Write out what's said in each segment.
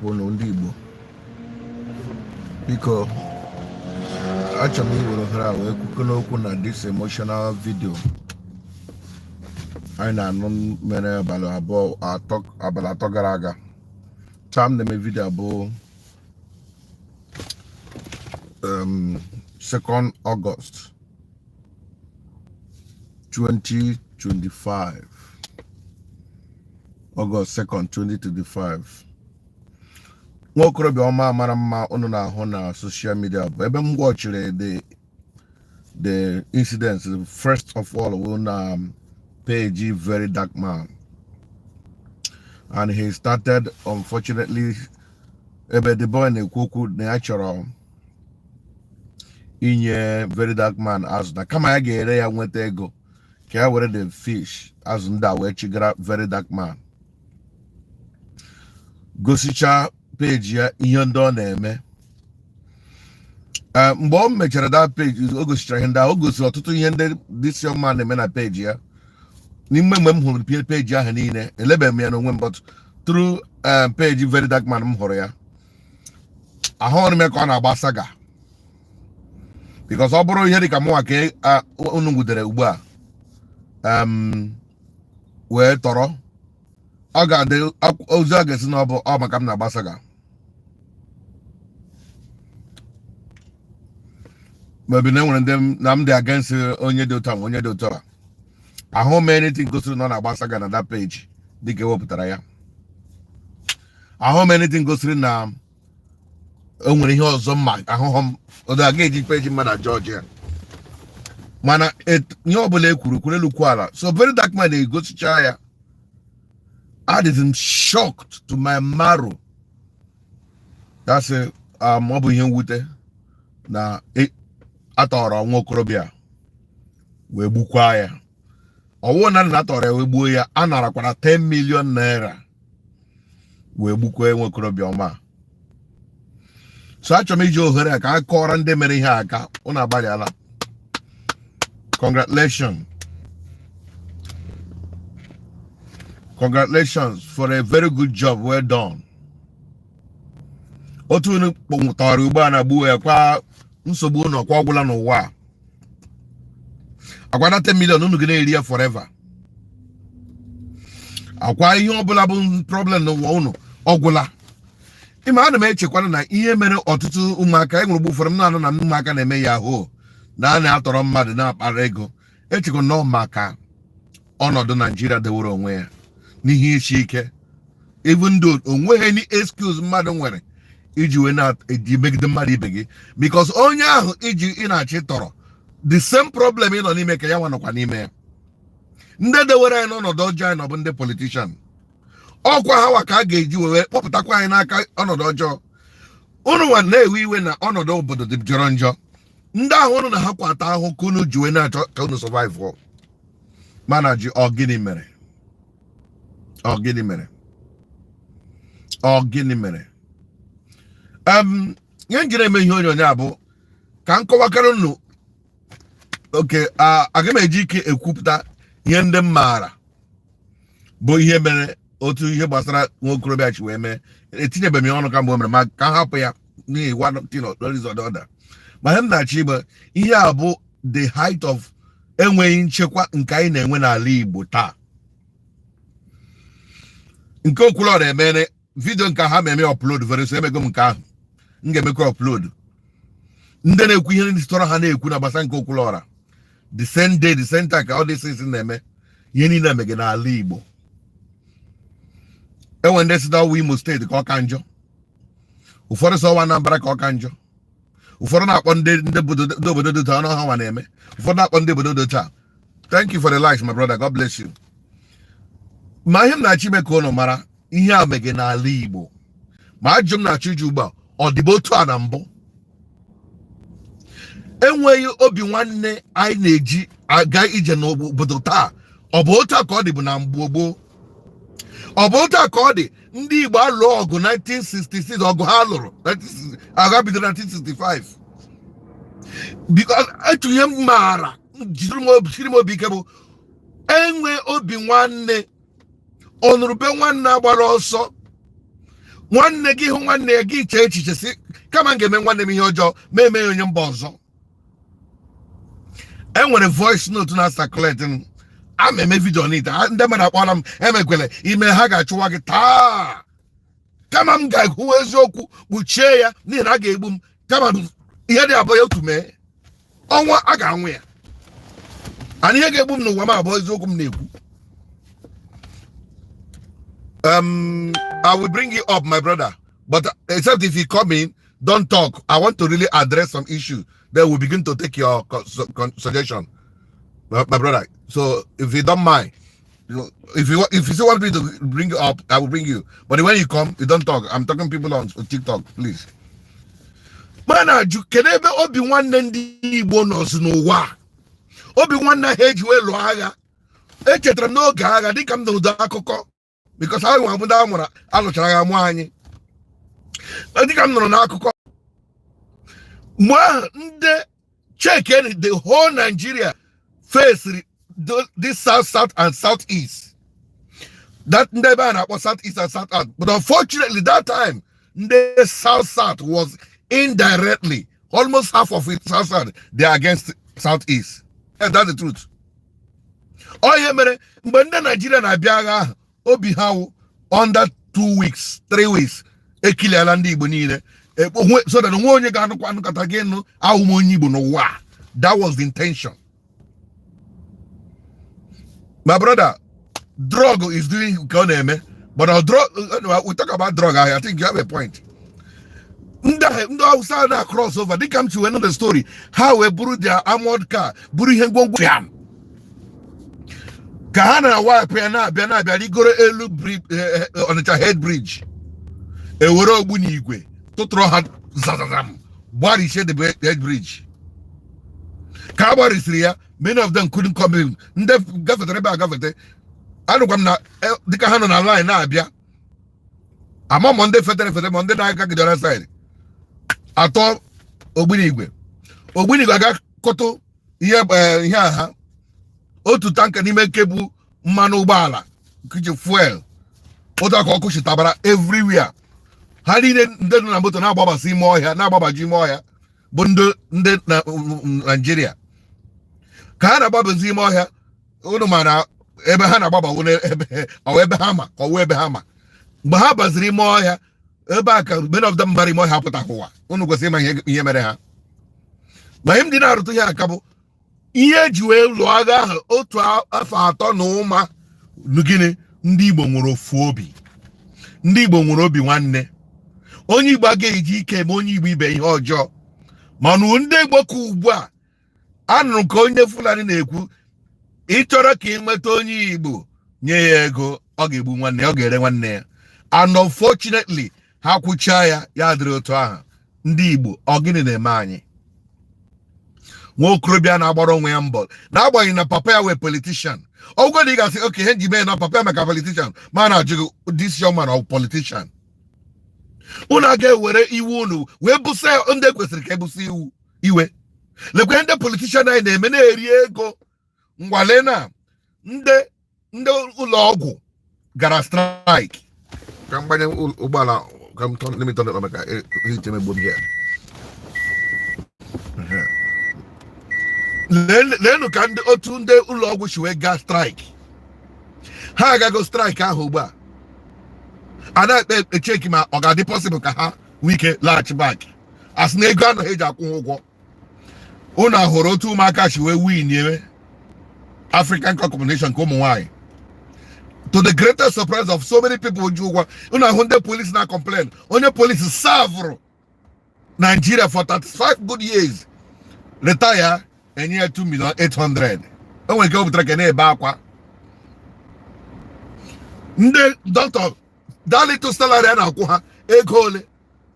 Unu ndị Igbo, biko, achọrọ m iwere ohere a wee kwukọ n'okwu na this emotional video anyị na-anụ mere abalị 2, abalị 3 gara aga. Taa m na-eme video bụ 2nd August 2025, August 2nd 2025. Nwa okorobịa ọma mara mma unu na-ahụ na social media bụ ebe m watchiri the incidents first of all wụ na page Very Dark Man, and he started, unfortunately, ebe the boy na-ekwu okwu na ya chọrọ inye Very Dark Man azụ, na kama ya ga-ere ya nweta ego, ka ya were the fish, azụ ndị a, wee chigara Very Dark Man, gosicha page ya ihe ndị ọ na-eme. Mgbe o mechara that page, o gosichara ihe ndị ahụ, o gosiri ọtụtụ ihe ndị this young man na-eme na page ya. N'ime mgbe m hụrụ page ahụ niile, elebeghị m ya n'onwe m, but through page Very Dark Man m hụrụ ya, ahụrụ m ya ka ọ na-agba saga, because ọ bụrụ ihe dịka mụnwa ka unu nwudere ugbu a wee tọrọ, ọ ga-adị ozi a ga-esi na ọ bụ ọ maka m na-agba saga. Maybe na enwere ndị na m dị against onye dị otu a, onye dị otu a. Ahụ m anything gosiri na ọ na-agba saga na that page dịka ewepụtara ya. Ahụ m anything gosiri na o nwere ihe ọzọ mma. Ahụhụ m odo aga eji page mmadụ ajọ ya, mana ihe ọbụla e kwuru kwuru elu kwuo ala. So Very Dark Man na-egosicha ya, adịghị m shocked to my marrow. That's ọ bụ ihe mwute na atọrọ nwa okorobịa wee gbukwaa ya. Ọwụ na nna atọrọ ya wee gbuo ya, a narakwara 10 million naira wee gbukwa nwa okorobịa ọma. So achọrọ m iji ohere a ka a kọọrọ ndị mere ihe aka. Unu agbalịala, congratulations, congratulations for a very good job well done. Otu unu tọrọ ugbu a na gbuo ya kwa, nsogbu unu ọkwa ọgwụla n'ụwa a. Akwa na 10 million unu ga na-eri ya forever. Akwa ihe ọbụla bụ problem n'ụwa unu ọgwụla. Ịma, ana m echekwana na ihe mere ọtụtụ ụmụaka enwere ugbu ụfọdụ m na-anụ na ụmụaka na-eme yahoo na a na-atọrọ mmadụ na-akpara ego, echekwa nọ maka ọnọdụ Naijiria dewere onwe ya n'ihe isi ike. Even though onweghị any excuse mmadụ nwere iji wee na-eji megide mmadụ ibe gị, because onye ahụ iji ị na-achị tọrọ, the same problem ị nọ n'ime ka ya nwa nọkwa n'ime ya. Ndị dewere anyị n'ọnọdụ ọjọọ anyị nọ bụ ndị politician. Ọkwa ha wa ka a ga-eji wee kpọpụtakwa anyị n'aka ọnọdụ ọjọọ. Unu nwa na-ewe iwe na ọnọdụ obodo dị jọrọ njọ, ndị ahụ unu na ha kwata ahụ ka unu ji wee na-achọ ka unu survive. Mana ji ọ gịnị mere? Ọ gịnị mere? Ọ gịnị mere? Ihe njiri eme ihe onyonyo a bụ ka m kọwakarị unu. Oke aga m eji ike ekwupụta ihe ndị m maara bụ ihe mere, otu ihe gbasara nwa okorobịa chi wee mee. Etinyebeghị m ya ọnụ kamgbe o mere, ma ka m hapụ ya n'ihi one thing or the other. Ma ihe m na-achọ igbe ihe a bụ the height of enweghị nchekwa nke anyị na-enwe n'ala Igbo taa. Nke Okwuluọra emere video nke ha ma eme upload very soon. Emego m nke ahụ, m ga-emekwa upload. Ndị na-ekwu ihe ndị tọrọ ha na-ekwu na gbasa nke Okwuluọra, the same day, the same time ka all these things na-eme. Ihe niile emege n'ala Igbo. Enwe ndị si n'ọwụ Imo Steeti ka ọ ka njọ, ụfọdụ sọ ọwa Anambra ka ọ ka njọ, ụfọdụ na-akpọ ndị obodo dị taa ọnụ ha nwa na-eme, ụfọdụ na-akpọ ndị obodo dị taa. Thank you for the likes, my brother. God bless you. Ma ihe m na-achọ ime ka ụnụ mara, ihe a mege n'ala Igbo. Ma ajụ m na-achọ iju ugbu a, ọ dịbụ otu a na mbụ? Enweghị obi nwanne anyị na-eji aga ije n'obodo taa, ọ bụ otu a ka ọ dịbụ na mgbe gboo? Ọ bụ otu a ka ọ dị? Ndị Igbo alụọ ọgụ 1966, ọgụ ha lụrụ, agha bidoro 1965, because etu ihe m maara jidere m obi, siri m obi ike bụ enwe obi nwanne, ọnụrụbe nwanne agbara ọsọ. Nwanne gị hụ nwanne ya, gị chee echiche si, kama m ga-eme nwanne m ihe ọjọọ, ma eme ya onye mba ọzọ. E nwere voice note na circulate m, ama eme video n'ite. Ndị mmadụ akpọla m, emekwele ime ha ga-achụwa gị taa. Kama m ga-ekwu eziokwu kpuchie ya n'ihi na a ga-egbu m, kama ihe dị abụọ ya otu mee ọnwa a ga-anwụ ya. Ana ihe ga-egbu m n'ụwa m abụọ eziokwu m na-ekwu. I will bring you up, my brother, but except if you come in, don't talk. I want to really address some issue, then we begin to take your suggestion, my brother. So if you don't mind, if you still want me to bring you up, I will bring you, but when you come, you don't talk. I'm talking people on TikTok, please. Mana ajụ, kedu ebe obi nwanne ndị Igbo nọzi n'ụwa a? Obi nwanne ha eji wee lụọ agha. Echetara m n'oge agha, dịka m nụrụ akụkọ, because anyị nwa ndị a mụrụ alụchara agha mụọ anyị, dịka m nụrụ n'akụkọ mgbe ahụ, ndị cheke the whole Nigeria faced this South South and South East, that ndị ebe a na-akpọ South East and South South. But unfortunately, that time ndị South South was indirectly, almost half of it, South South, they are against South East, and that's the truth. Ọ ihe mere mgbe ndị Naijiria na-abịa agha ahụ, obi ha wụ under 2 weeks, 3 weeks, ekiliala ndị Igbo niile, so that onwe onye ga-anụkwa anụkọta gị nụ ahụ m onye Igbo n'ụwa a. That was the intention. My brother, drug is doing ka ọ na-eme, but our drug, we talk about drug, I think you have a point. Ndị Hausa na cross over, dịka m si wee nụ the story, ha wee buru their armored car, buru ihe ngwongwo fiam ka ha na-awapụ ya, na-abịa rigoro elu Ọnịcha Head Bridge, ewere ogbunigwe tụtụrụ ha, zazazam, gbarịsie the head bridge. Ka a gbarisiri ya, many of them couldn't come in. Ndị gafetere ebe a gafete, anụkwa m na dịka ha nọ na line na-abịa, ama ma ndị fetere efete ma ndị na-aga the other side, atọ ogbunigwe, ogbunigwe aga kụtụ ihe ihe a ha otu tanker n'ime nke bụ mmanụ ụgbọala kiji fuel, otu aka ọkụ chitabara everywhere. Ha niile ndị nọ na moto na-agbabasị ime ọhịa, na-agbabaji ime ọhịa, bụ ndị na Naijiria ka ha na-agbabazi ime ọhịa. Unu ma na ebe ha na-agbabawo ebe ọwụ ebe ha ma ka ọwụ ebe ha ma. Mgbe ha baziri ime ọhịa, ebe a ka many of them bara ime ọhịa pụtaghị ụwa. Unu kwesịrị ịma ihe mere ha. Ma ihe m dị na-arụtụ ihe aka bụ ihe eji wee lụọ agha ahụ otu afọ 3 na ụma. Gịnị? Ndị Igbo nwere ofu obi, ndị Igbo nwere obi nwanne. Onye Igbo agaghị eji ike eme onye Igbo ibe ihe ọjọọ. Mana ndị Igbo ka ugbu a anụrụ ka onye Fulani na-ekwu, ị chọrọ ka ị nweta onye Igbo, nye ya ego, ọ ga-egbu nwanne ya, ọ ga-ere nwanne ya. And unfortunately, ha kwụchaa ya, ya dịrị otu ahụ. Ndị Igbo, ọ gịnị na-eme anyị? Nwa okorobịa na-agbara onwe ya mbọ, n'agbanyeghị na papa ya wee politician. Ọgwụgwọ na ị ga-asị oke ihe nji mee na papa ya maka politician, ma na-ajụ gị, this young man ọ politician? Unu aga ewere iwu unu wee busa ndị kwesịrị ka ebusa iwu iwe. Lekwe ndị politician anyị na-eme na-eri ego ngwale na ndị ụlọ ọgwụ gara strike. Ka m gbanye ụgbọala, ka m turn, let me turn it on maka heat emegbu m here. Leenụ ka ndị otu ndị ụlọ ọgwụ si wee gaa strike. Ha agago strike ahụ ugbu a, a na-ekpe echeki ma ọ ga-adị possible ka ha nwee ike laghachi back, asị na ego anaghị eji akwụ ha ụgwọ. Unu ahụrụ otu ụmụaka si wee win African Cup of Nations nke ụmụ nwanyị, to the greatest surprise of so many people ji ụgwọ. Unu ahụ ndị polisi na complain, onye polisi servụrụ Nigeria for 35 good years, retire, enye ya 2 million 800. O nwere nke o butere ka na-ebe akwa. Ndị dọkịta, that little salary a na-akwụ ha, ego ole?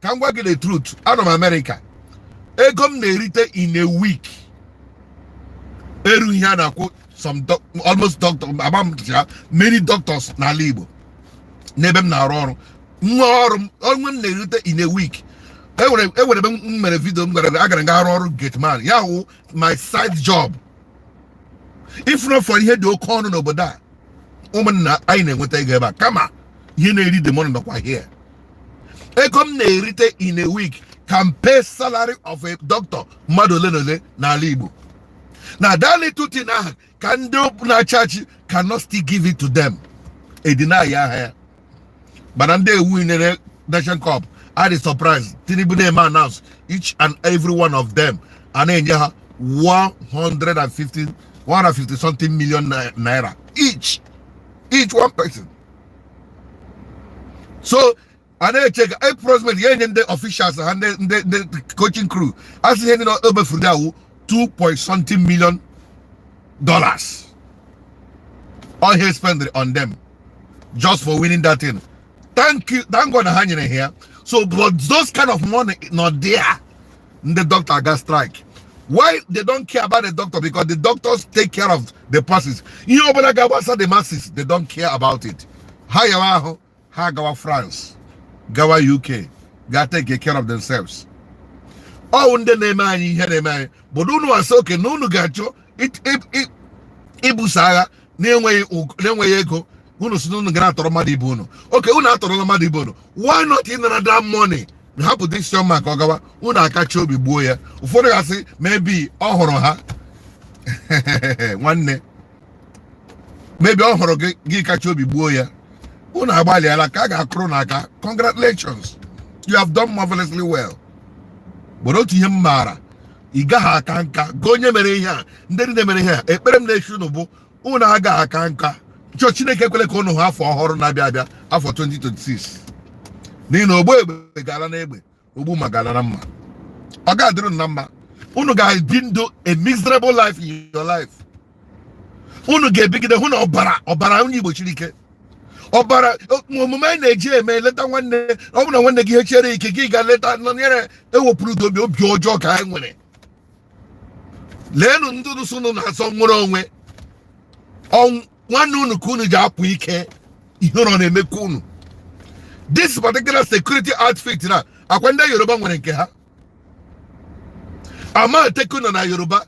Ka m gwa gị the truth, anọ m America, ego m na-erite in a week erughị ihe a na-akwụ some almost doctor, agba m ya, many doctors n'ala Igbo n'ebe m na-arụ ọrụ. Nwa ọrụ m, onwe m na-erite in a week, enwere ebe m mere video m gara, agara nga arụ ọrụ gateman, ya wụ my side job. If not for ihe dị oke ọnụ n'obodo a, ụmụnna anyị na-enweta ego ebe a, kama ihe na-eri the money nọkwa here. Ego m na-erite in a week can pay salary of a doctor mmadụ ole na ole n'ala Igbo. Na that little thing ahụ ka ndị na-achị achị cannot still give it to them. Edina ya aha ya. Mana ndị ewu nyere Nation Cup a dị surprise. Tinubu na-eme announce each and every one of them, a na-enye ha 150 150 something million naira each one person. So a na-eche ka approximate ya enye ndị officials ha, ndị coaching crew, a sị ihe ndị na o mefuru dị awụ 2 point something million dollars, all he spent on them just for winning that thing. Thank you, thank God na ha nyere ha ya. So, but those kind of money not there. The doctor got strike. Why they don't care about the doctor? Because the doctors take care of the masses. Ihe ọbụla ga-agbasa the masses, they don't care about it. Ha yawa ahụ, ha gawa France, gawa UK, ga take care of themselves. Ọ ndị na-eme anyị ihe na-eme anyị, but unu asị oke na unu ga-achọ ibuso agha na-enweghị ego. Unu si na unu ga na-atọrọ mmadụ ibe unu. Oke unu atọrọla mmadụ ibe unu, why not ịnara that money na hapụ this young man ka ọ gawa? Unu akacha obi gbuo ya. Ụfọdụ ga-asị maybe ọ hụrụ ha, nwanne, maybe ọ hụrụ gị, gị kacha obi gbuo ya. Unu agbalịala ka a ga-akụrụ n'aka. Congratulations, you have done marvelously well. But otu ihe m maara, ị gaghị aka nka gị onye mere ihe a. Ndị niile mere ihe a, ekpere m na-echi unu bụ unu agaghị aka nka. Chọọ Chineke ekwele ka unu hụ afọ ọhụrụ na-abịa abịa, afọ 2026, n'ihi na ogbu egbe ga-ala n'egbe, ogbu ma ga-ala na mma. Ọ ga-adịrị unu na mma. Unu ga-ebi ndụ a miserable life in your life. Unu ga-ebigide hụ na ọbara ọbara onye Igbo chiri ike, ọbara omume anyị na-eji eme leta nwanne. Ọ bụ na nwanne gị ihe ike, gị ga leta nọnyere, ewepụrụ udo obi obi ọjọọ ka anyị nwere. Leenụ ndị unu unu na-azọ nwere onwe nwanne unu ka unu ji apụ ike. Ihe ọ na-emekwa unu, this particular security outfit na akwa ndị Yoruba nwere nke ha, Amatekun nọ na Yoruba.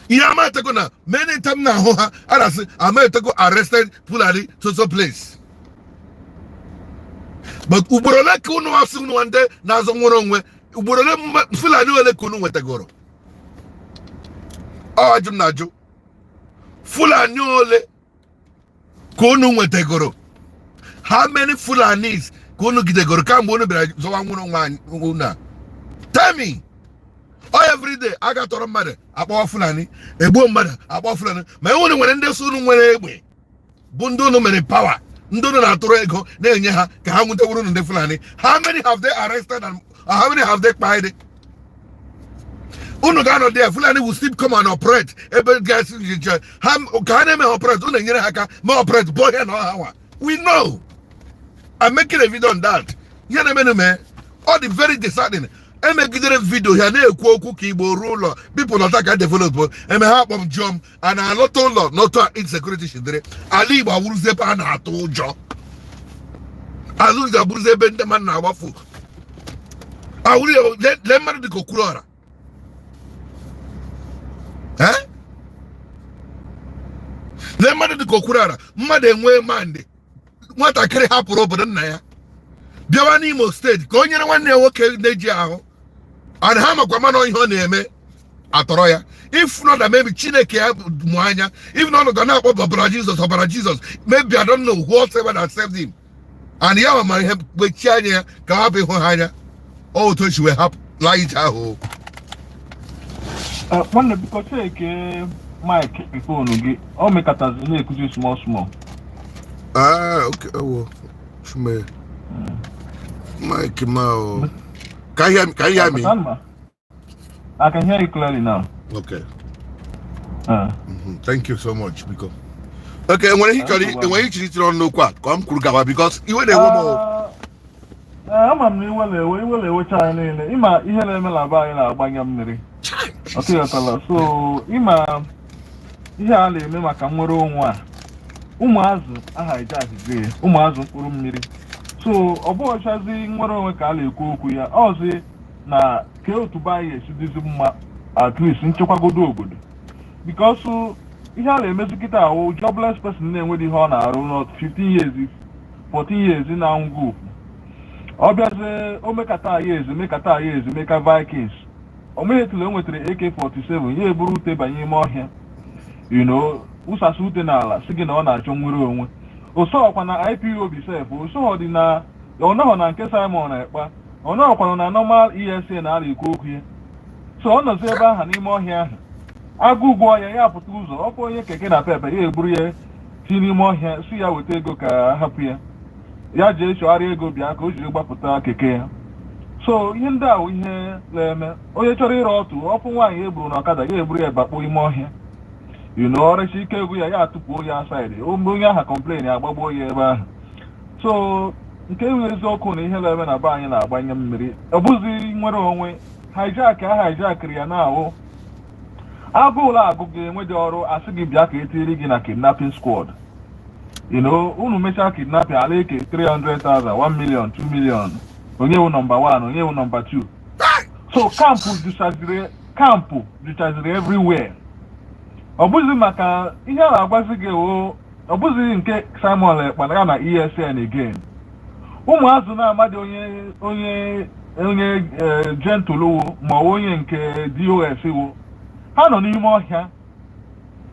Ihe Amatekun na many time na ahụ ha a na-asị Amatekun arrested Fulani so so place. But ugboro ole ka unu asị unu ndị na-azọ nwere onwe, ugboro ole Fulani ole ka unu nwetagoro? Ọ ajụ m na-ajụ, Fulani ole ka unu nwetagoro? How many Fulanis ka unu gidegoro kamgbe unu bịara zọwa nwere onwe anyị unu a? Tell me. Ọ everyday a ga-atọrọ mmadụ, akpọwa Fulani, egbuo mmadụ, akpọ Fulani. Ma enwere nwere ndị so unu nwere egbe bụ ndị unu mere power, ndị unu na-atụrụ ego na-enye ha ka ha nwetewuru unu ndị Fulani. How many have they arrested and how many have they kpaid? Unu ga-anọ there, Fulani will still come and operate ebe gasị nche ha ka ha na-eme operate. Unu enyere ha aka ma operate bụ ihe na ọha nwa. We know. I'm making a video on that. Ihe na-emenụ mee, ọ dị very disheartening. Emegidere m video ya na-ekwu okwu ka Igbo ruo ụlọ, people lọta ka develop. Eme ha akpọ m, jụọ m a na-alọta ụlọ n'otu a insecurity shidere ala Igbo awụrụzi ebe a na-atụ ụjọ, ala ụzọ abụrụzi ebe ndị mmadụ na-agbafu awụrụ ya. Lee mmadụ dịka Okwuluọra. Eh? Lee mmadụ dịka Okwuluọra, mmadụ enwee mandị nwatakịrị hapụrụ obodo nna ya bịawa n'Imo Steeti ka o nyere nwanne ya nwoke na-eji ahụ and ha makwa mana ihe ọ na-eme atọrọ ya. If not that maybe Chineke ya mụ anya, if not ga na-akpọ ọbara Jizọs, ọbara Jizọs, maybe I don't know whoever that saved him and ya ma ihe kpechie anya ya ka ọ hapụ ịhụ ha anya. Ọ otu o si wee hapụ laa ije ahụ. Nwanne, biko check mic phone gị, ọ mekatazi na-ekuzi small small. Ah, okay. Oh, Chume. Mike Mao. Can you hear me? Can you hear me? I can hear you clearly now. Okay. Thank you so much, biko. Okay, enwere ihe chọrọ, enwere ihe chọrọ itinye ọnụ n'okwu a ka m kwuru gawa, because iwe na-ewe m o. Ama m na iwe na-ewe, iwe na-ewecha anyị niile. Ịma ihe na-eme na be anyị na-agbanye mmiri. Ọtịghọtala. So ịma ihe a na-eme maka nnwere onwe a, ụmụazụ aha eje ụmụazụ mkpụrụ mmiri. So ọ bụghịchazi nnwere onwe ka a na-ekwu okwu ya ọzi na ka otu be anyị esi dịzi mma, at least nchekwagodo obodo, because ihe a na-emezi kịta awụ jobless person na-enweghị ihe ọ na-arụ not 15 years, 14 years na-angwụ okwu. Ọ bịazie, o mekata anyị ezi, mekata anyị ezi, meka Vikings. O mehetụla, o nwetara AK47, ya eburu ute banye ime ọhịa, wụsasị ute n'ala, si gị na ọ na-achọ nwere onwe. Osọkwa na IPOB sef, osọghọ dị na ọ nọghọ na nke Simon Ekpa, ọ nọghọkwana na normal ESN a na-ekwu okwu ya. So ọ nọzi ebe ahụ n'ime ọhịa ahụ, agụ gwụọ ya, ya pụta ụzọ, ọ bụ onye keke na pepe ya eburu ya si n'ime ọhịa, si ya weta ego ka hapụ ya, ya jee chọgharịa ego bịa ka o jiri gbapụta keke ya. So ihe ndị a wụ ihe na-eme. Onye chọrọ ịre ọtụ ọfụ nwaanyị egburu n'ọkada, ya eburu ya bakpuo ime ọhịa, ọrịcha ike egwu ya, ya atụpụo ya aside. Onye aha complain, agbagbuo ya ebe ahụ. So nke bụ eziokwu na ihe na-eme na be anyị na-agbanye mmiri. Ọ bụzi nwere onwe hijack a hijackịrị ya na-awụ agụụlọ agụ gị, enweghị ọrụ, asị gị bịa ka etiri gị na kidnapping squad. Unu mechaa kidnapping, ala eke 300,000, 1 million, 2 million, onye wụ number 1, onye wụ number 2. So camp juchaziri, camp juchaziri everywhere. Ọ bụzi maka ihe a na-agwazi gị o, ọ bụzi nke Simon Ekpa ya na ESN again. Ụmụazụ na-amadị onye gentle wụ ma ọ onye nke DOS wụ, ha nọ n'ime ọhịa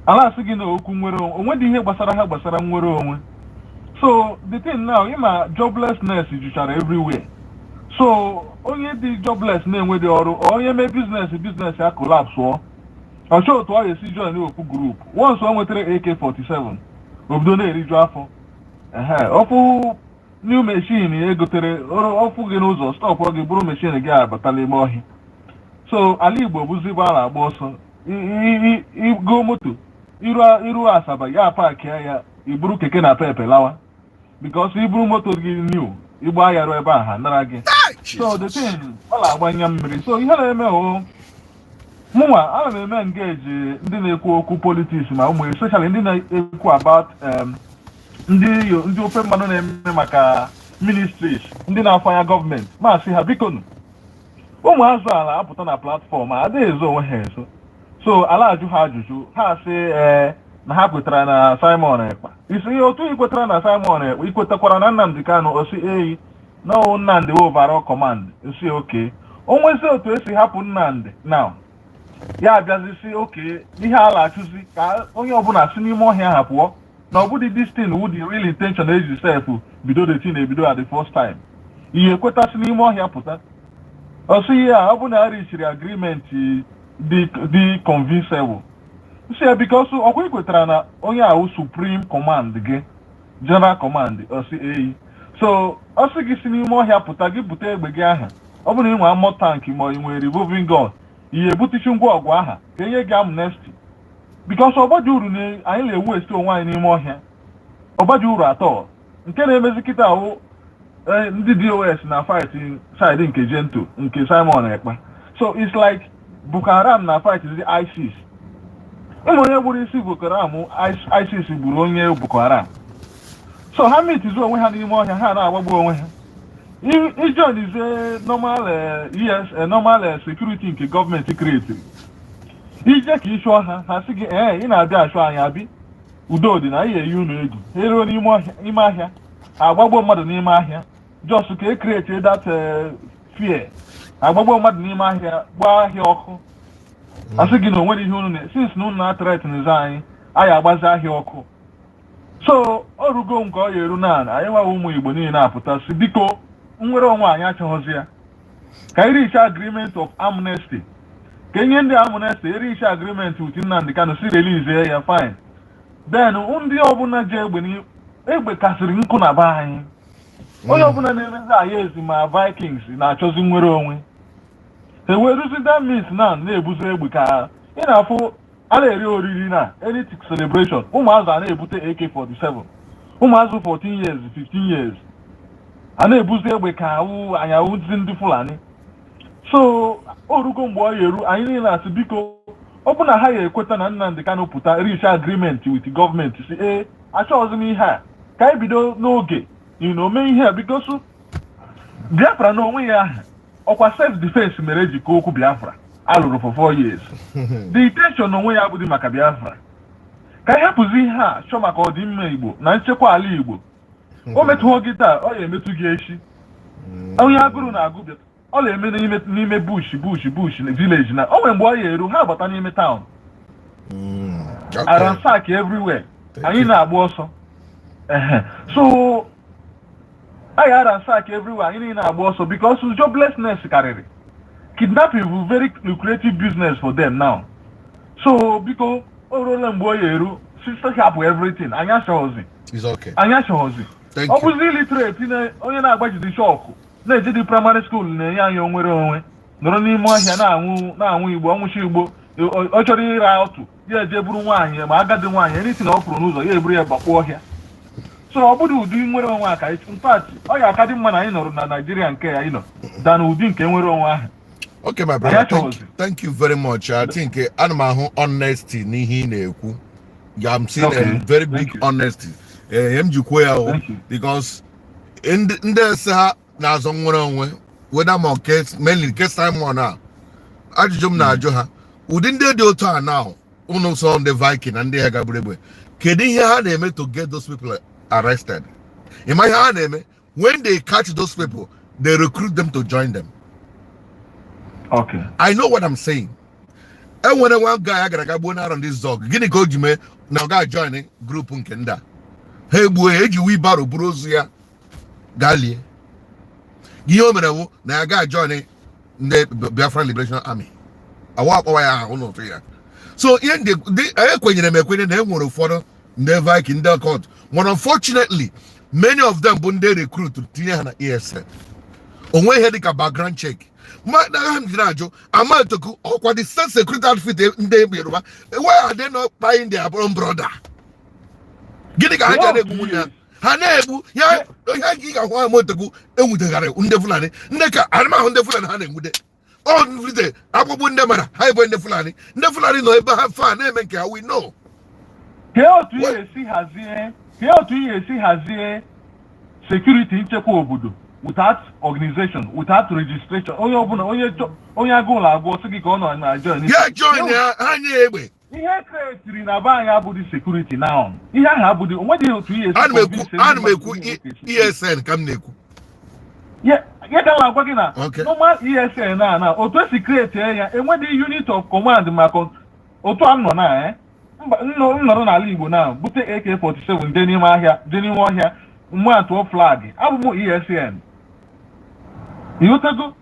ala, asị gị na okwu nwere onwe, onwedị ihe gbasara ha gbasara nwere onwe. So the thing now, ịma joblessness juchara everywhere. So onye dị jobless, na-enwedị ọrụ, onye mee business, business ya collapse, ọchọ otu ọ ga-esi join okwu group. Once o nwetara AK47, obido na-eriju afọ. Ehe, ọfụ new machine ya egotere, ọfụ gị n'ụzọ, stop gị, bụrụ machine gị abatala ime ọhịa. So ala Igbo bụzi ebe a na-agba ọsọ. Igo moto iru Asaba, ya park ya, iburu keke na pepe lawa, because iburu moto gị new, ịgba ya ruo ebe a, ha nara gị. So the thing, ọ na-agbanye mmiri. So ihe na-eme o, mụnwa ana m eme engage ndị na-ekwu okwu politics, ma ụmụ, especially ndị na-ekwu about ndị ofe mmanụ na-eme maka ministries, ndị na-afọ anya gọọmenti, masị ha bikonu, ụmụazụ ala apụta na platform a, adịghị ezo onwe ha ezo. So ala ajụ ha ajụjụ, ha sị ee na ha kwetara na Simon Ekpa. Isi ihe otu ị kwetara na Simon Ekpa, ị kwetakwara na Nnamdi Kanu? Osi eyi na ọwụ Nnamdi overall command. Nsi oke o nwezi otu esi hapụ Nnamdi now, ya abịazi si oke ihe a na-achụzi ka onye ọbụla si n'ime ọhịa ha pụọ, na ọ bụdị this thing wụ the real intention eji sef bido the thing ebido at the first time. Ihe ekweta si n'ime ọhịa pụta, ọsị ihe a, ọ bụ na a reachiri agreement dị convincible. Si ya because ọkwa ikwetara na onye ahụ supreme command gị, general command. Ọsị eyi. So ọsị gị si n'ime ọhịa pụta, gị bute egbe gị aha, ọ bụrụ na ị nwee armor tank ma ị nwere revolving gun, ihe ebutichi ngwa ọgụ aha ka enye gị amnesty, because ọgbaji uru na anyị na-ewu esi onwe anyị n'ime ọhịa, ọgbaji uru atọ. Nke na-emezi kịta ahụ, ndị DOS na fight side nke Gento, nke Simon Ekpa. So it's like Boko Haram na fight the ISIS. Ụmụ onye gburu isi Boko Haram, ISIS gburu onye Boko Haram. So ha mitizi onwe ha n'ime ọhịa, ha na-agbagbu onwe ha. Ijoinize normal ES, normal security nke gọọmenti create, ije ka ịchụọ ha, ha sị gị ee, ị na-abịa achụ anyị, abi udo dị na anyị eyi unu egwu. Ha eruo n'ime ọhịa, n'ime ahịa, ha agbagbo mmadụ n'ime ahịa, just ka e create that fear. Agbagbo mmadụ n'ime ahịa, gbaa ahịa ọkụ, asị gị na onwere ihe unu na since na unu na-athreatenzi anyị, anyị agbazi ahịa ọkụ. So o rugo nke ọ ya eru na anyị nwawa ụmụ Igbo niile apụta si biko, nnwere onwe anyị achọghịzi ya, ka anyị reach agreement of amnesty, ka enye ndị amnesty, reach agreement with Nnamdi Kanu, si release ya, fine. Then ndị ọbụla ji egbe egbe kasịrị nkụ na be anyị, onye ọbụla na-emezi anyị ezi ma Vikings na-achọzi nnwere onwe ha, eweruzi that means na na-ebuzi egbe ka ị na-afụ a na-eri oriri na any celebration. Ụmụazụ a na-ebute AK47, ụmụazụ 14 years, 15 years, a na-ebuzi egbe ka awụ anyị awụzi ndị Fulani. So o rugo mgbe ọ ya eru anyị niile asị biko, ọ bụ na ha ya ekweta na Nnamdi Kanu pụta, reach agreement with gọọmenti, si ee, achọghịzi m ihe a, ka anyị bido n'oge mee ihe a, because Biafra na onwe ya ahụ, ọkwa self defense mere eji kọọ okwu Biafra alụrụ for 4 years. The intention onwe ya abụghị maka Biafra. Ka anyị hapụzi ihe a, chọọ maka ọdịmma Igbo na nchekwa ala Igbo. O metụghị gị taa, ọ ya emetụ gị echi. Onye agụrụ na-agụ bịa, ọ na-eme n'ime bush na village, na o nwere mgbe ọ ya eru, ha bata n'ime town. Ransack everywhere. Thank Anyị you. na-agba ọsọ. Ehe. So anyị ransack everywhere, anyị niile na-agba ọsọ because joblessness karịrị. Kidnapping bụ very lucrative business for them now. So biko, o ruola mgbe ọ ya eru sister hapụ everything. Anyị achọghọzi. It's okay. Anyị achọghọzi. Thank Ọ you. bụzi illiterate na onye na-agbajidi chalk na-eje dị primary school na-enye anyị onwere onwe, nọrọ n'ime ọhịa na-anwụ igbo, ọnwụchi igbo. Ọ chọrọ ịra otu ya, eje buru nwaanyị ma agadi nwaanyị anything ọ pụrụ n'ụzọ, ya eburu ya bakpuo ọhịa. So ọ bụrụ ụdị nwere onwe a ka anyị, in fact, ọ ya aka dị mma na anyị nọrọ na Naijiria nke anyị nọ than ụdị nke nwere onwe ahụ. Okay, my brother. Anyị Thank, achọghọzi. thank you very much. I think ana m ahụ honesty n'ihe ị na-ekwu. Yeah, I'm seeing Okay, a very thank big you. honesty. M ji kwuo ya o Thank you. because ndị ese ha na-azọ nwere onwe, whether ma nke mainly nke Simon a, ajụjụ m na-ajụ ha, ụdị ndị dị otu a now, ụnụ sọ ndị Viking na ndị ha gagburu egbe, kedu ihe ha na-eme to get those people arrested? Ịma ihe ha na-eme? When they catch those people, they recruit them to join them. I know what I'm saying. Enwere nwa guy a gara aga gbuo n'arọ ndị zọg. Gịnị ka o ji mee na ọ ga-join group nke ndị a? Ha egbuo ya, eji wheelbarrow buru ozu ya gaa lie. Ihe o mere wụ na ya ga-join ndị Biafran Liberation Army. Awa akpọwa ya ahụ n'ụtụ ya. So ihe ndị ekwenyere m ekwenye na e nwere ụfọdụ ndị Viking, ndị occult, but unfortunately many of them bụ ndị recruit tinye ha na ESN. Onwe ihe dịka background check. Ma na ha m jiri ajụ Amotekun, ọkwa the state security outfit ndị Yoruba, why are they not buying their own brother? Gịnị ka ha ji na-egbu nwunye ha? Ha na-egbu ya ihe ị ga-ahụ Amotekun enwudegharị ndị Fulani, ndị ka anụmahụ ndị Fulani ha na-enwude ọ nrite agbagbu ndị mara ha ebe ndị Fulani, ndị Fulani nọ ebe ha fa na-eme nke ha, we know. Kee otu ị ga-esi hazie security, nchekwa obodo, without organization, without registration? Onye ọbụla, onye agụụ agụọ sị gị ka ọ nọ na join. Ya join ya, ha nye ya egbe. Ihe createri na be anyị abụghị security now. Ihe ahụ abụghị, onwedịghị otu ihe esi Ana m ekwu convince ana m ndị ekwu mmadụ ihe esi. ESN ka m na-ekwu. Ya ka m na-agwa gị na normal ESN na otu esi create ya, enwedịghị unit of command maka otu a m nọ na mba m nọrọ n'ala Igbo na bute AK47 jee n'ime ahịa, jee n'ime ọhịa, mụ atụọ flag, abụ m ESN. Ịghọtago?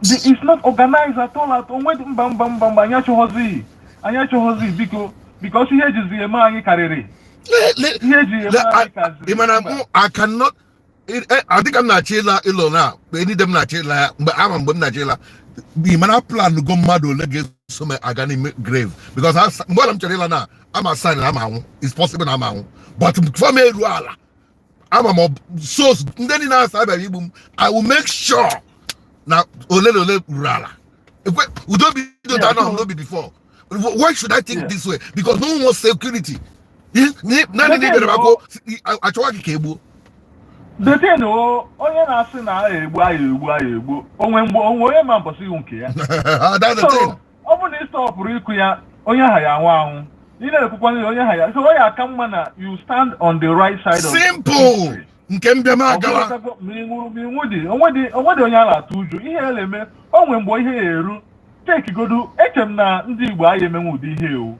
It's not organized at all at all. Onwedị, mba, mba, mba, mba, anyị achọghọzi, anyị achọghọzi, biko, because ihe ejizi eme anyị karịrị. Ihe eji eme anyị karịrị. Ị mana Mba. mụ, I cannot adịka m na-achọ ịla ịlọ na enide m na-achọ ịla ya mgbe ama mgbe m na-achọ ịla. Ị mana plan go mmadụ ole ga-eso m aga n'ime grave, because mgbe ọla m chọrọ ịla na ama sign na ama anwụ. It's possible na ama anwụ, but before m eru ala, ama m so ndị niile asa abịara igbu m, I will make sure na ole na ole ruru ala. Udo bido anọ m n'obi before. Why should I think this way? Because no one wants security. Naanị na ịbịara akwụkwọ achọwa gị ka egbuo. The thing o, onye na-asị na a egbu anyị, egbu anyị, egbu onwe mgbe onwe onye ma mbọsị iwu nke ya. That's the So thing. ọ bụrụ na ị stopụrụ ịkụ ya, onye aha ya anwụ anwụ. Ị na-ekwukwa na onye aha ya, so ọ ya aka mma na you stand on the right side of Simple. history. Nke m bịa m Ọ agawa. bụrụ ma ị nwụrụ ma ị nwụ dị, onwe dị onye a na-atụ ụjọ ihe ya na-eme onwe mgbe ihe ya eru tekigodu. Eche m na ndị Igbo anyị emenwe ụdị ihe ewu.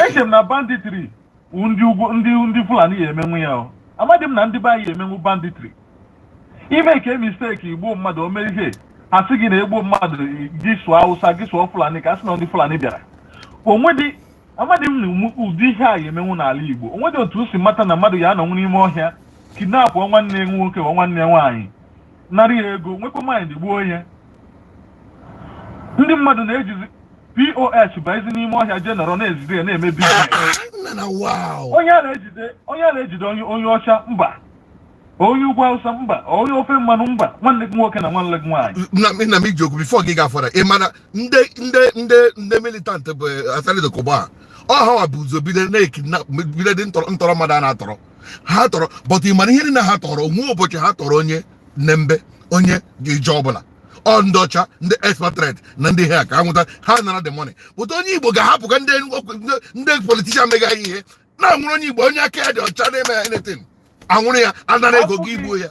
Eche m na banditry wụ ndị ugwu, ndị Fulani ya emenwu ya o. Amadị m na ndị be anyị emenwu banditry. Ime ka mistake igbuo mmadụ, o mee ihe ha sị gị na egbuo mmadụ, gị sụọ Hausa, gị sụọ Fulani, ka a sị na ndị Fulani bịara. Onwedị, amadị m na ụdị ihe a ya emenwu n'ala Igbo. Onwedị otu o si mata na mmadụ ya anọnwụ n'ime ọhịa, kidnap nwanne ya nwoke ọ nwanne ya nwaanyị, nara ya ego, nwekwa mind gbuo ya. Ndị mmadụ na-ejizi POS baezi n'ime ọhịa jee nọrọ na-ezide ya, na-eme business. Nna na wow. Onye a na-ejide, onye a na-ejide, onye ọcha mba, onye ugwu Awụsa mba, onye ofe mmanụ mba, nwanne gị nwoke na nwanne gị nwaanyị. Nna m, iji okwu before gị gafọrọ, ị mana ndị militant bụ Asari Dokubo a, ọ hawa bụ ụzọ bido na-ekidnap, bido dị ntọrọ mmadụ a na-atọrọ ha tọrọ. But ị mana ihe niile ha tọrọ onwe ụbọchị ha tọrọ onye nnembe, onye ije ọbụla, ọ ndị ọcha, ndị expatriate na ndị ha ka ha nweta, ha nara the money. But onye Igbo ga-ahapụ ka ndị politician mega ihe na-anwụrụ onye Igbo, onye aka ya dị ọcha na-eme anything, anwụrụ ya, anara ego gị, igbuo ya.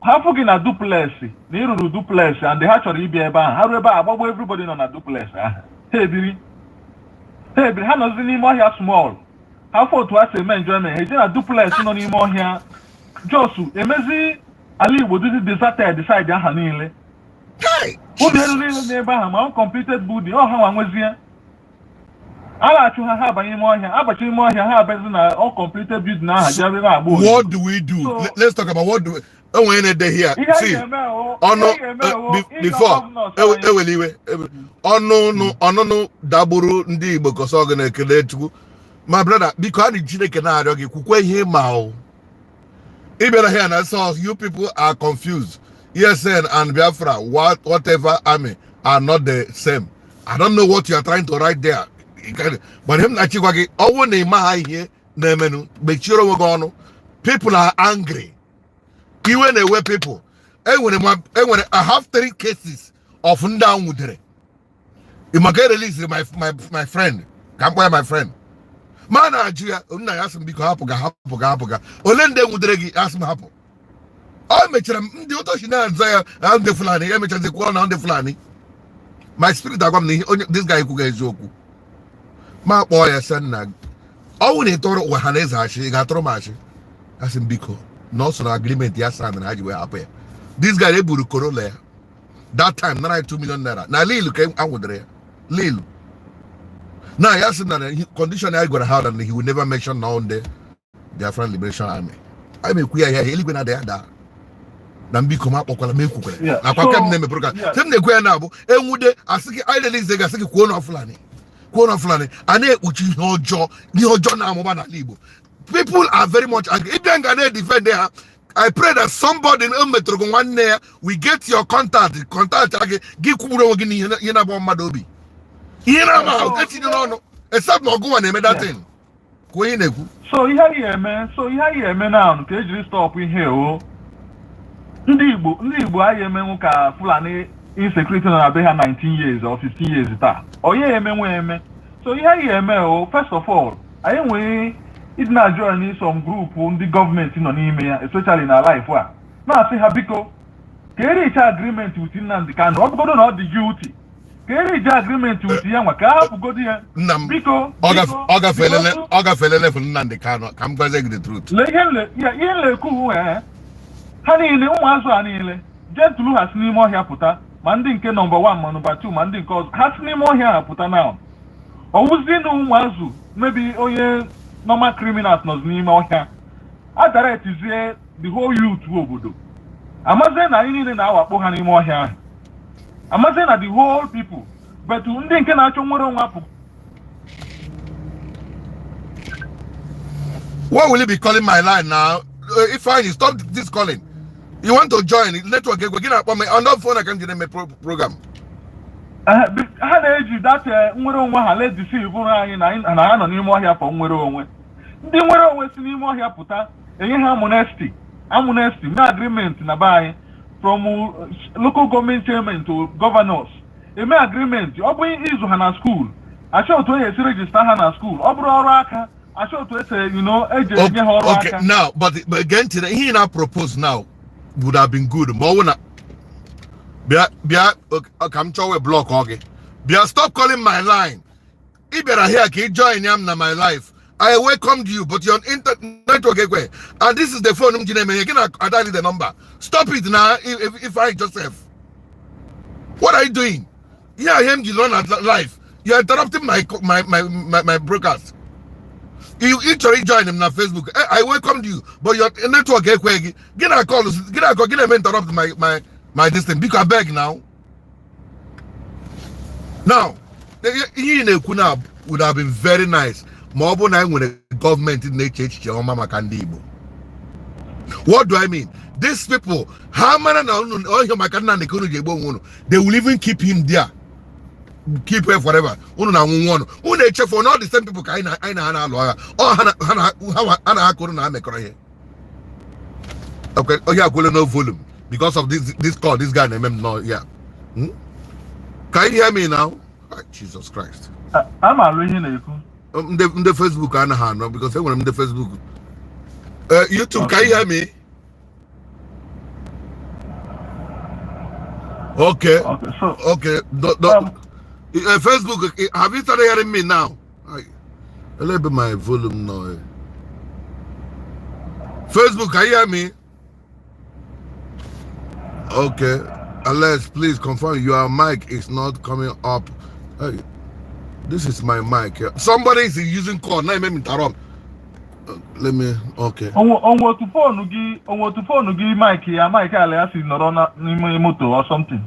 Ha fụ gị na duplex, na ịrụrụ duplex, and ha chọrọ ịbịa ebe ahụ. Ha ruo ebe ahụ, agbagbo everybody nọ na duplex ahụ. Ha ebiri, ha ebiri, ha nọzi n'ime ọhịa small. Ha fụ otu ha si eme enjoyment, ha eje na duplex nọ n'ime ọhịa, just emezi ala Igbo dịzi deserted side aha niile. Kai! Ụlọ elu niile n'ebe ahụ, ma uncompleted building, ọ ha nwa nwezie. A na-achụ ha, ha abanye ime ọhịa, abacha ime ọhịa, ha abazi na uncompleted building ahụ, jee ebe na-agba odibo. What do we do? So- Let's talk about what do we. Enwere na-ede here. Ihe anyị See, ga-eme o, ọnụ ihe anyị ga-eme o, ịjọ before governors anyị. Ewela iwe, ọnụnụ ọnụnụ dagburu ndị Igbo kọsọ gị na-ekele Chukwu. My brother, biko, a dị Chineke na-arịọ gị, kwukwe ihe ma o ị bịara here na so you people are confused. ESN and Biafra, whatever army, are not the same. I don't know what you are trying to write there. But him na-achịkwa gị, ọ bụrụ na ị maha ihe na-emenụ, mechiere onwe gị ọnụ. People are angry. Iwe na-ewe people. Enwere, I have three cases of ndị a nwudere maka release my friend, ka m kpọọ ya my friend. Ma na-ajụ ya, nna ya, sị m biko hapụ ga, hapụ ga, hapụ ga. Ole ndị nwudere gị? Asị m hapụ. Ọ mechara m ndị ụtọchi na-aza ya na ndị Fulani. Emechazi kwuo na ndị Fulani. My spirit agwa m na ihe onye this guy kwuga eziokwu. Ma kpọọ ya, sị nna, ọnwụ na ịtọrọ ụwa ha na eze achị, ị ga-atụrụ m achị. Asị m biko, na ọ so na agreement ya sign na ha ji wee hapụ ya. This guy eburu Corolla ya that time, nara 2 million naira na Lilu ka a nwụdere ya Lilu. Na ya sị na condition ya gwara ha na he will never mention na ndị Biafran Liberation Army. Anyị ekwu ya ihe eluigwe na-ada ya daa na mbiko m akpọkwala m ekwukwara nakwa nke m na-eme program. Sị m na-ekwu ya na-abụ enwude, asị gị anyị release gị, asị gị kwuo na Fulani, kwuo na Fulani. A na-ekpuchi ihe ọjọọ, ihe ọjọọ na-amụba n'ala Igbo. People are very much angry. Ịbịa nga na-edefend ha. I pray that somebody o metụrụ gị nwanne ya, we get your contact gị, gị kwugburu onwe gị n'ihe ihe na-agba mmadụ obi, ihe na-ama ahụ etinye n'ọnụ, except na ọgụnwa na-eme that thing. Kwuo ihe ị na-ekwu. So ihe anyị eme now ka ejiri stop ihe o, ndị Igbo anyị emenwu ka Fulani insecurity nọ na be ha 19 years or 15 years taa, onye emenwu eme. So ihe anyị eme o, first of all, anyị nwere ịdị na join some group ndị gọọmenti nọ n'ime ya, especially na life a, na-asị ha biko ka ericha agreement with Nnamdi Kanu. Ọ bụgodo na ọ dị guilty, ka eriji agreement with ya nwa, ka a hapụgodo ya. Nna m, biko. ọ Biko, gafeelele. Biko. Ọ gafeele level Nnamdi Kanu. Ka m gwazie gị the truth. Lee ihe ihe nle-ekwu, ee, ha niile, ụmụazụ a niile jentulu, ha si n'ime ọhịa pụta, ma ndị nke number 1, ma number 2, ma ndị nke ọzọ, ha si n'ime ọhịa ha pụta na ọwụzi na ụmụazụ mebi onye normal criminals nọzi n'ime ọhịa, a directivezie the whole youth obodo, amazie na anyị niile na-awakpo ha n'ime ọhịa ahụ, amazie na the whole people, but ndị nke na-achọ nwere onwe apụ. Why will you be calling my line now? Ifeanyi, stop this calling. You want to join network egwe gị na-akpọ m on that phone. I can eme program. Ha na-eji that nwere onwe ha ledisi bụrụ anyị na na ha nọ n'ime ọhịa for nwere onwe. Ndị nwere onwe si n'ime ọhịa pụta, enye ha amnesty, mee agreement na be anyị, from local government chairman to governors, eme agreement. Ọ bụ ịzụ ha na school, achọ otu onye esi register ha na school. Ọ bụrụ ọrụ aka, achọ otu esi eji enye ha ọrụ aka. Now, but again, today, he now propose now would have been good. Ma ọ wụ na bịa bịa, okay, ka m chọọ wee block ọ gị. Bịa, stop calling my line. Ị bịara here ka ị join ya m na my life. I welcomed you, but your network ekwe, and this is the phone m ji na-eme ihe gị na adali the number. Stop it now. If I Joseph, what are you doing here? Ihe m ji nọ na life, you are interrupting my broadcast. You chọrọ join m na Facebook. I welcomed you, but your network ekwe gị. Gị na call, gị na call, gị na-eme interrupt my this thing. Biko, abeg. Now, ihe ị na-ekwu na would have been very nice ma ọ bụrụ na anyị nwere gọọmenti na-eche echiche ọma maka ndị Igbo. What do I mean? These people, ha mara na unu ọhịa maka Nnamdi ka unu ji egbu onwe unu, they will even keep him there, keep him forever. Unu na anwụ ọnụ unu echefu na all the same people ka anyị na ha na-alụ agha. Ọ ha na ha na ha na ha ka unu na ha mekọrọ ihe. Okay, onye akwụle no volume because of this call this guy na-eme m nọ ya. Can you hear me now? Ah, Jesus Christ. A ma alụ ihe na-ekwu. Ndị Facebook anaghị anọ because enwere m ndị Facebook. YouTube, can you hear me? Okay. Okay, so Okay. The, Facebook, have you started hearing me now? A little bit my volume now. Facebook, can you hear me? Okay. Alex, please confirm your mic is not coming up. Hey, this is my mic. Somebody is using call. Now let me interrupt. Let me. Okay. Onwe otu phone gị, onwe otu phone gị mic ya, mic ala ya si nọrọ n'ime moto or something,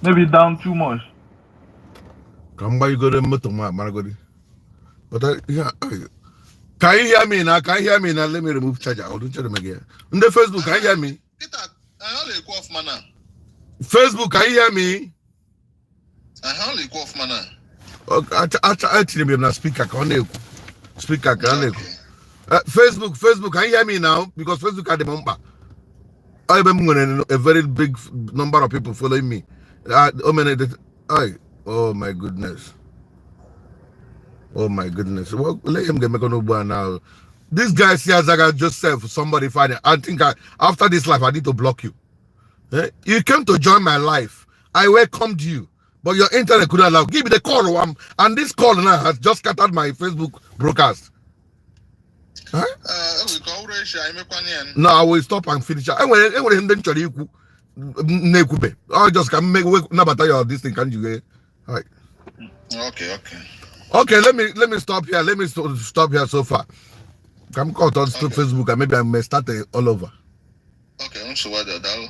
maybe down too much. Ka m gbanyegoro moto m amaragodi. But yeah, can you hear me now? Can you hear me now? Let me remove charger. I'll do charger again. The Facebook, can you hear me? Peter, ọ na-ekwu ọfụma na. Facebook, can you hear me? Ọ na-ekwu ọfụma na. Okay, etinyere m na speaker ka ọ na-ekwu. Speaker ka ọ na-ekwu. Facebook, can you hear me now? Because Facebook adị m mkpa. Ọ ebe m nwere a very big number of people following me. O mere oh my goodness. Oh my goodness. Well, let him get n'ugbu a now. This guy Siazaga Joseph, somebody find it. I think after this life, I need to block you. Eh? You came to join my life. I welcomed you, but your internet couldn't allow. Give me the call, and this call now has just scattered my Facebook broadcast. Huh? Ee, o nwere ka ọ bụrụ echi anyị mekwana ya. No, I will stop and finish. Enwere ndị m chọrọ ikwu m na-ekwube. Ọ just ka m nabata your this thing ka m ji wee. Right. Okay. Okay, let me stop here. Let me stop here so far. Ka m cut on to Okay. Facebook and maybe I may start all over. Okay, nsogbu adị, daalụ.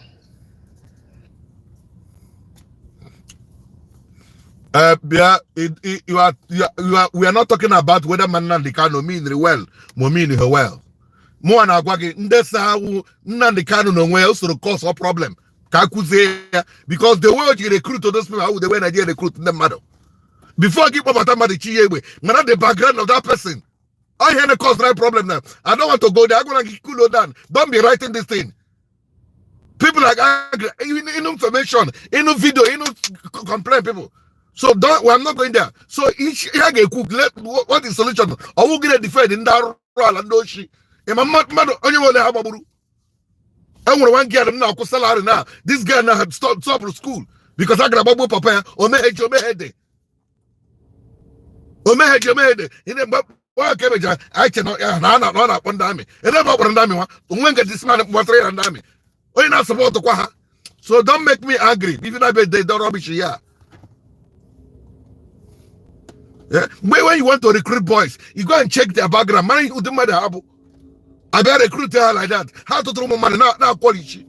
Yeah, you are, we are not talking about whether Nnamdi Kanu mean well, ma mean her well. Mụ na-agwa gị ndị sa awụ Nnamdi Kanu n'onwe ya usoro cause or problem ka a kụzie ya, because the way o ji recruit those people awụ the way Nigeria recruit ndị mmadụ. Before gị kpọbata mmadụ chi ya egbe, mara the background of that person. I hear the cause right problem now. I don't want to go there. I'm gonna cool down. Don't be writing this thing. People like angry, in information, in video, in complain people. So don't. Well, I'm not going there. So each ihe ga-ekwu, what is solution? Ọwụ gị na-defend ndị arụrụ ala, ndị oshi. Ịma mmadụ onye nwere ha gbagburu. E nwere one girl m na-akwụ salary now. This girl now had stop school because a gara agbagbo papa ya. Omegheji omeghede. Omegheji omeghede. Ị na-mgbe nwa ka emechara anyị che na ya na ọ na-akpọ ndị amị. Ebe ọ kpọrọ ndị amị nwa onwe nke this man kpọtara ya na ndị amị. Onye na-asọpọtụkwa ha. So don't make me angry. If you not be they don't rubbish here. Yeah? When you want to recruit boys, you go and check their background. Man, ụdị mmadụ ha bụ. Abịa recruit ha like that. Ha tụtụrụ ụmụ mmadụ na-akwọlichi.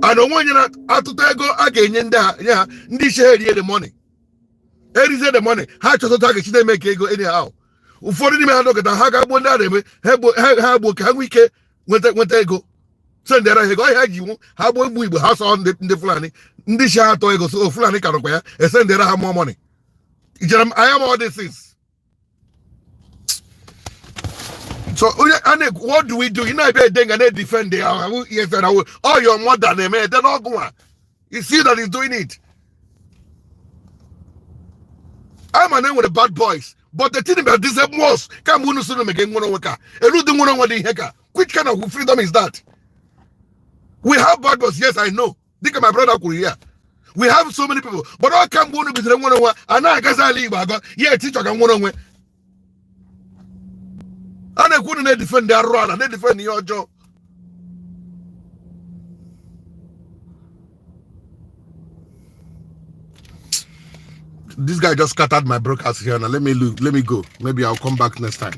And onwe onye na-atụta ego a ga-enye ndị ha nye ha, ndị isi ha erie the money. Erizie the money. Ha chọtụta ga-esi na-eme ka ego anyhow. Ụfọdụ n'ime ha dọkịta ha ga-agbuo ndị a na-eme ha gbuo ka ha nwee ike nweta ego. Sendere ha ego ọhịa ji nwụ ha gbuo egbu Igbo ha sọ ndị Fulani, ndị isi ha atọ ego, so Fulani ka nọkwa ya esendere ha more money. Ijere m I am all these things. So onye a na-ekwu, what do we do? Ị na-abịa ede nga na-edefend ya ahụ ihe sara ahụ. All your mother na-eme ede n'ọgụ nwa. You see that he's doing it. I'm an with the bad boys. But the thing about this was come unu sunu mege nwere onwe ka. Elu dị nwere onwe dị ihe ka. Which kind of freedom is that? We have bad boys, yes, I know. Dịka my brother kwuru here. We have so many people. But all kamgbe unu bidoro nwere onwe, a na-agazi ala Igbo agọ, ya etichọ ka nwere onwe. A na-ekwu unu na-edefend arụrụ ala, na-edefend ihe ọjọọ. This guy just scattered my broadcast here. Now let me look, let me go. Maybe I'll come back next time.